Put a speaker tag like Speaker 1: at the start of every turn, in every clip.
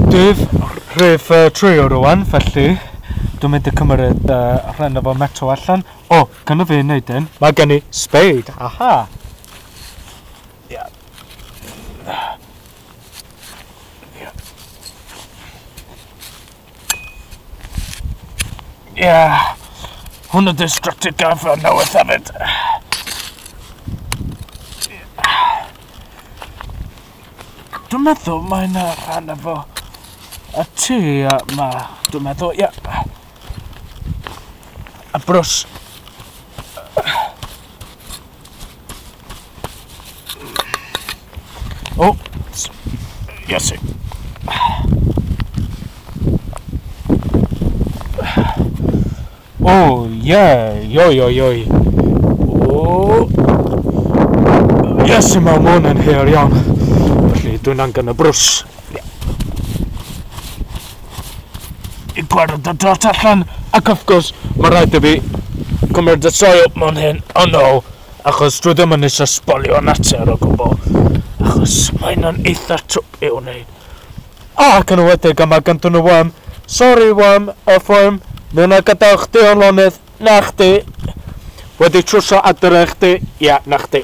Speaker 1: Dydd rhif 3 o rwan, felly dwi'n mynd i cymryd rhan efo metal allan. O, gynna fi wneud hyn. Mae gen i spade, aha. Ia. Ia. Ia. Hwn ydy structure gafr newydd hefyd. Dwi'n meddwl mae yna rhan efo y tŷ yma. Dwi'n meddwl, ia. A brws. O, Iesu. O, ie, oi, oi, oi. O, Iesu, mae hwn yn hir iawn. Felly, dwi'n angen y brws. I gwared y dot allan. Ac of course, mae rhaid i fi cymryd y soil mewn hyn. Oh no, achos dwi ddim yn eisiau sbolio natur o gwbl. Achos mae hynna'n eitha twp i'w wneud. Ac yn enwedig yma ganddyn nhw worm. Sorry worm, earthworm. Mi wna gadael chdi o'n lonydd. Na chdi. Wedi trwsio adre chdi. Ia, na chdi.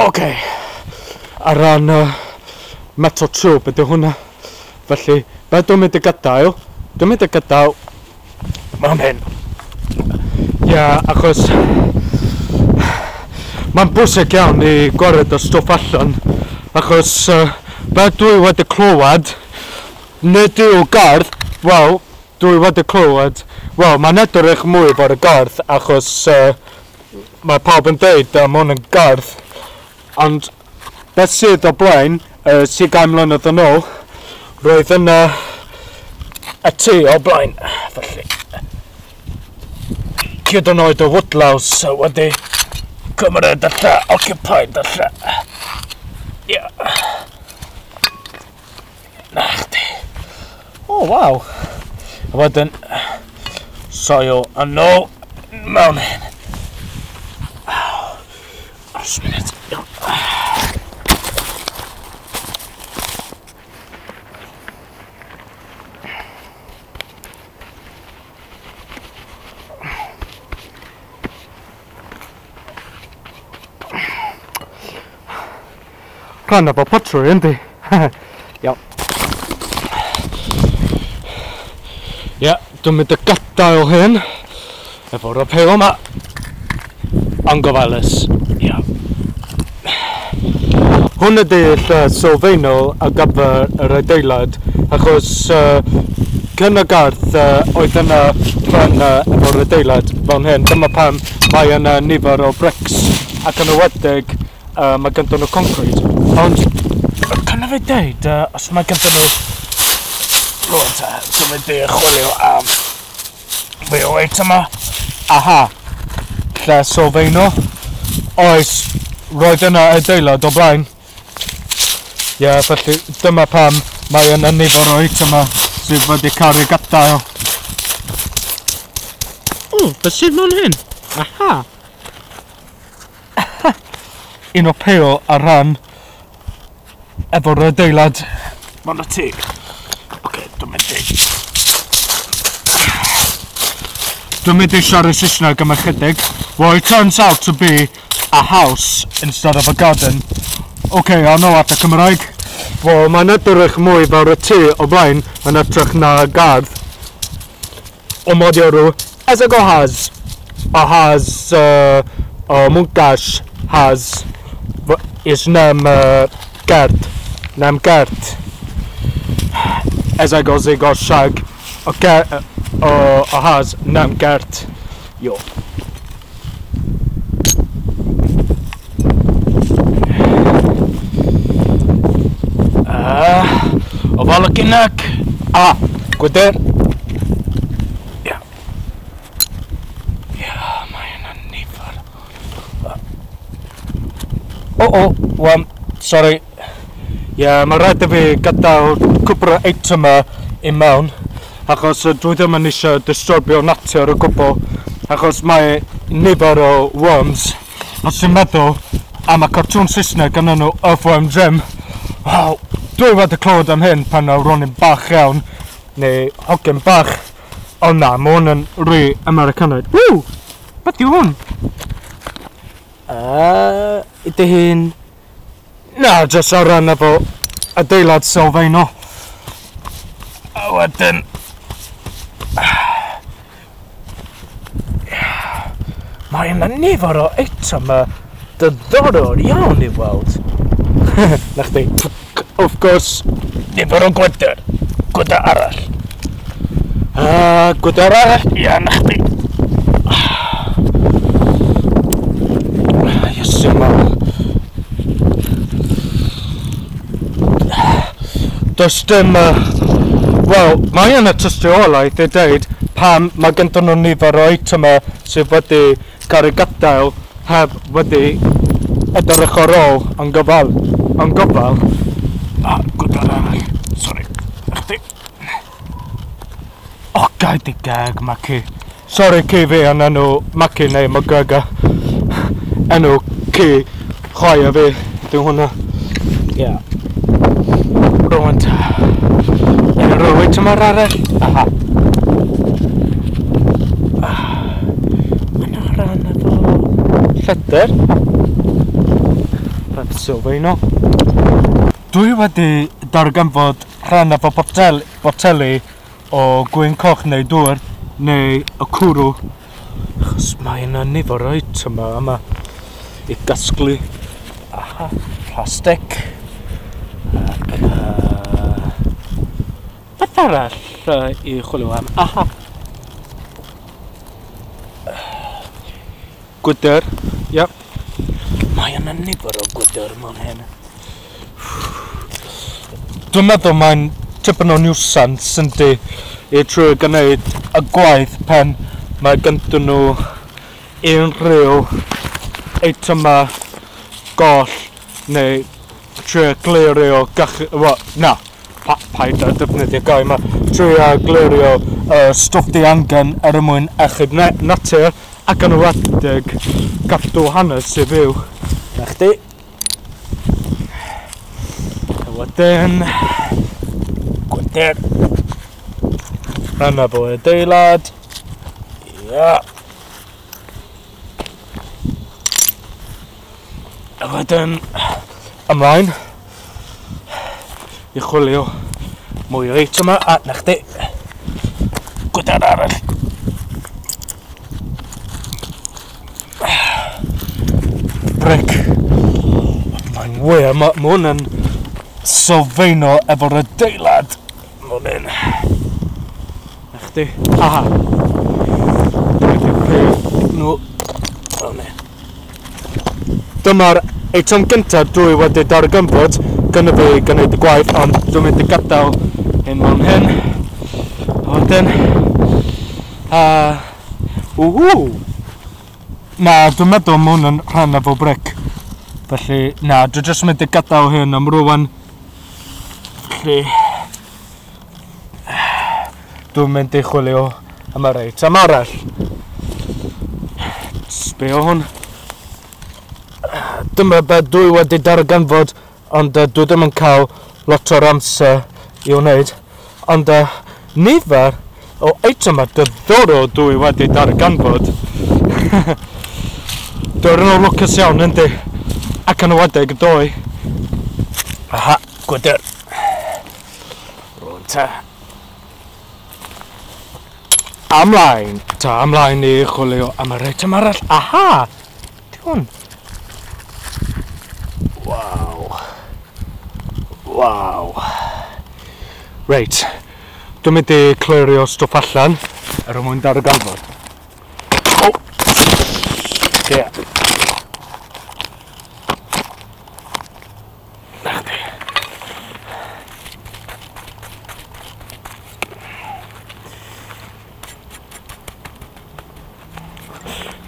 Speaker 1: Oce. Ar ran metal tube ydy hwnna. Felly, be dwi'n mynd i gadael? Dwi'n mynd i gadael mewn hyn. Ia, achos mae'n bwysig iawn i gwared y stwff allan. Achos be dwi wedi clywed, nid yw gardd, wel, dwi wedi clywed, wel, mae'n edrych mwy fo'r gardd achos mae pawb yn deud am hwn yn gardd. Ond beth sydd o blaen, 20 mlynedd yn ôl, roedd yna y tŷ o blaen, felly. Hyd yn oed y woodlouse wedi cymryd y lle, occupied y lle. Ia. Na chdi. O, waw. A wedyn, soil yn ôl mewn hyn. Aros munud. Iawn. Rhan efo pottery, yndi? Iawn. Ie, dwi'n mynd i gadael hyn efo'r apêl yma. Yn gofalus. Ia. Hwn ydy lle sylfaenol ar gyfer yr adeilad, achos cyn y gardd oedd yna rhan efo'r adeilad fel hyn. Dyma pam mae yna nifer o brics ac yn enwedig mae ganddyn nhw concrete. Ond, can I fi deud, os mae ganddyn nhw... Rwan ta, dwi'n mynd i chwilio am fwy o eitemau. Aha, lle sylfaenol. Oes, roedd yna adeilad o blaen. Ie, felly dyma pam mae yna nifer o eitemau sydd wedi cael eu gadael. O, beth sydd mewn hyn? Aha. Un o pêl ar ran efo'r adeilad. Mae'n y tŷ. Oce, dwi'n mynd i... Dwi'n mynd i siarad Saesneg am ychydig. Well, it turns out to be a house instead of a garden. Oce, a nôl at y Cymraeg. Wel, mae'n edrych mwy fel y tŷ o blaen yn edrych na gardd. O magyarul, ezek a ház. A ház, a munkás ház, és nem kert. Nem kert. Ezek az igazság. A ház nem kert. Jó. A valakinek... Ah, gwydr. Ia. Ia, mae yna nifer. O, o, sorry. Ia, mae rhaid i fi gadael cwpl o eitemau i mewn, achos dwi ddim yn eisiau disturbio natur o gwbl, achos mae nifer o worms. Os ti'n meddwl am y cartŵn Saesneg yn enw Earthworm Jim, wel, Dwi wedi clywed am hyn pan ro'n i'n bach iawn, neu hogyn bach. Ond na, mae hwn yn rhy Americanaidd. Ww! Beth yw hwn? Ydy hyn... Na, jyst ar ran efo adeilad sylfaenol. A wedyn... Mae yna nifer o eitemau diddorol iawn i weld. Na chdi. Of course, nifer o gwydr. Gwydr arall. Gwydr arall. Ia, na chdi. Iesu mawr. Does dim... Wel, mae yna tystiolaeth i dweud pam mae gennym nhw nifer o eitemau sydd wedi cael ei gadael heb wedi edrych ar ôl yn gofal. Yn gofal. Ah, gwydr arall. Sorry. Chdi. O, gai di geg, Maki. Sorry, ci fi yn enw Maki neu McGregor. Enw ci chwaer fi. Dyw hwnna. Ie. Yeah. Rwan ta. Unrhyw eitem arall? Aha. Yna rhan efo lledr. Rhaid sylfaenol. Dwi wedi darganfod rhan efo boteli o gwin coch neu dŵr neu y cwrw. Achos mae yna nifer o eitemau yma i gasglu. Aha, plastig. Ac beth arall i chwilio am? Aha. Gwydr, ia. Mae yna nifer o gwydr mewn hyn. Dwi'n meddwl mae'n tipyn o nuisance yndi i trio gwneud y gwaith pan mae ganddyn nhw unrhyw eitemau goll neu trio glirio well, na, paid â defnyddio gair yma, trio glirio stwff di angen er mwyn achub natur ac yn enwedig gadw hanes i fyw. Na chdi. A wedyn, gwydr. Yna fo adeilad. Ia. A wedyn, ymlaen i chwilio mwy o eitemau. A na chdi. Gwydr arall. Bric. Mae'n wir, mae hwn yn sylfaenol efo'r adeilad. Mae hwn. Na chdi. Aha. Dwi'n creu nhw. Dyma'r eitem gyntaf dwi wedi darganfod. Gynna fi gwneud y gwaith, ond dwi'n mynd i gadael hyn mewn hyn. A wedyn... Ww! Na, dwi'n meddwl mae hwn yn rhan efo bric. Felly, na, dwi'n jyst mynd i gadael hyn am rwan. Felly... Dwi'n mynd i chwilio am yr eitem arall. Sbio hwn. Dyma be dwi wedi darganfod, ond dwi ddim yn cael lot o'r amser i wneud. Ond nifer o eitemau diddorol dwi wedi darganfod. Dwi'n nhw lwcus iawn, yndi? Ac yn enwedig doi. Aha, gwydr. Rwan ta. Ymlaen. Ta, ymlaen i chwilio am yr eitem arall. Aha! Di hwn? Waw. Waw. Reit. Dwi'n mynd i clirio stwff allan er mwyn darganfod. Oh! Yeah. Na chdi.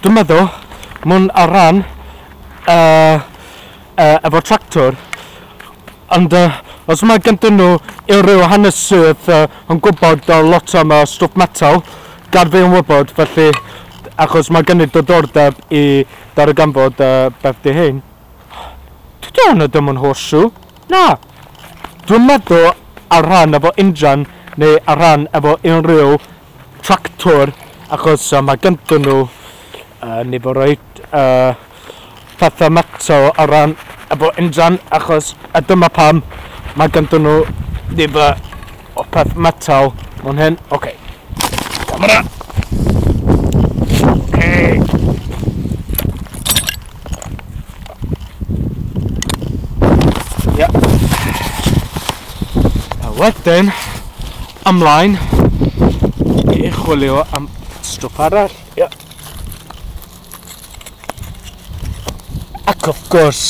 Speaker 1: Dwi'n meddwl, mwyn ar ran efo tractor, ond os mae ganddyn nhw unrhyw hanesydd yn gwybod lot am stwff metal, gad fi yn wybod, felly, achos mae gen i diddordeb i darganfod beth di hyn. Dydy hwnna ddim yn horseshoe. Na! Dwi'n meddwl ar rhan efo injan neu ar rhan efo unrhyw tractor, achos mae ganddyn nhw nifer o pethau metal ar ran efo injan, achos a dyma pam mae ganddyn nhw nifer o peth metal mewn hyn. Oce. Camera! Oce. Ia. A wedyn, ymlaen i chwilio am stwff arall. Ia. Ac of gwrs,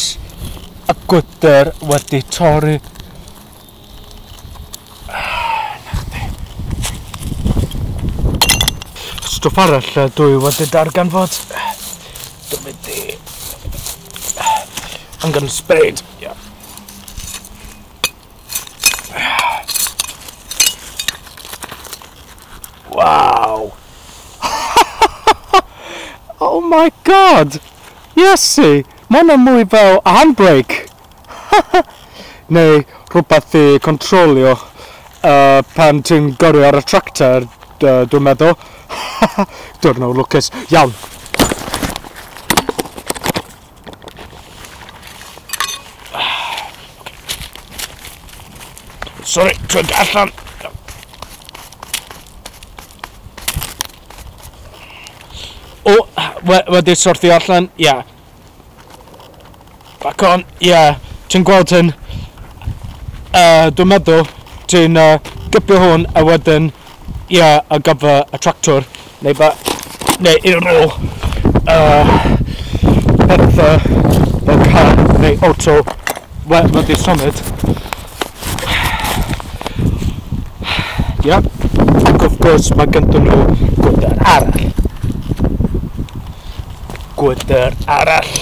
Speaker 1: y gwydr wedi torri. Na chdi. Stwff arall dwi wedi darganfod. Dwi'n mynd i... Angen spade. Ia. Wow! Oh my god! Iesu! Mae hwnna'n mwy fel a handbrake! Neu rhywbeth i controlio pan ti'n gyrru ar y tractor, dwi'n meddwl. Diwrnod lwcus. Iawn. Sorry, trwy allan. O, wedi sortio allan, ie. Yeah. Back on, ie. Yeah. Ti'n gweld hyn? Dwi'n meddwl, ti'n gypio hwn a wedyn, ie, yeah, ar gyfer y tractor, neu ba, neu unrhyw pethau fel car neu auto wedi symud. Ie. Yeah. Ac of gwrs mae ganddyn nhw gwydr arall. Gwydr arall.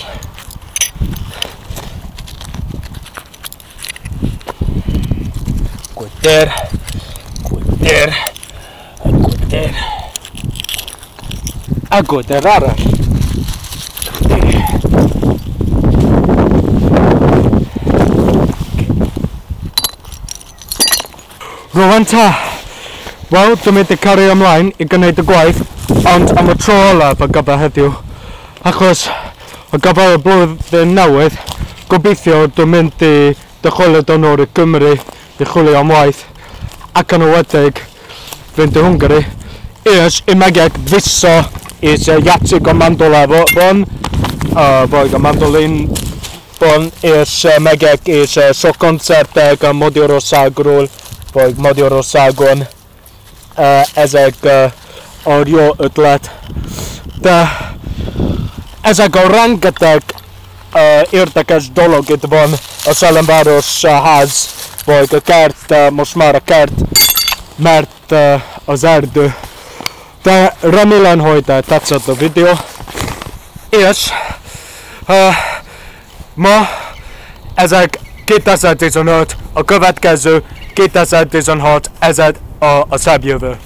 Speaker 1: Gwydr, gwydr, a gwydr, a gwydr arall. Rwan ta, wel, dwi'n mynd i cario ymlaen i gwneud y gwaith, ond am y tro olaf ar gyfer heddiw, achos ar gyfer y blwyddyn newydd, gobeithio dwi'n mynd i dychwelyd yn ôl i Gymru i chwilio am waith, ac yn enwedig fynd i Hwngari, és én megyek vissza, és játszik a mandolában, vagy a mandolinban, és megyek, és sok koncertek a Magyarországról, vagy Magyarországon, ezek a jó ötlet. De ezek a rengeteg érdekes dolog itt van a Szellemváros ház, vagy a kert, most már a kert, mert az erdő. De remélem, hogy tetszett a videó, és ma ezek 2015, a következő 2016, ez a szebb jövő.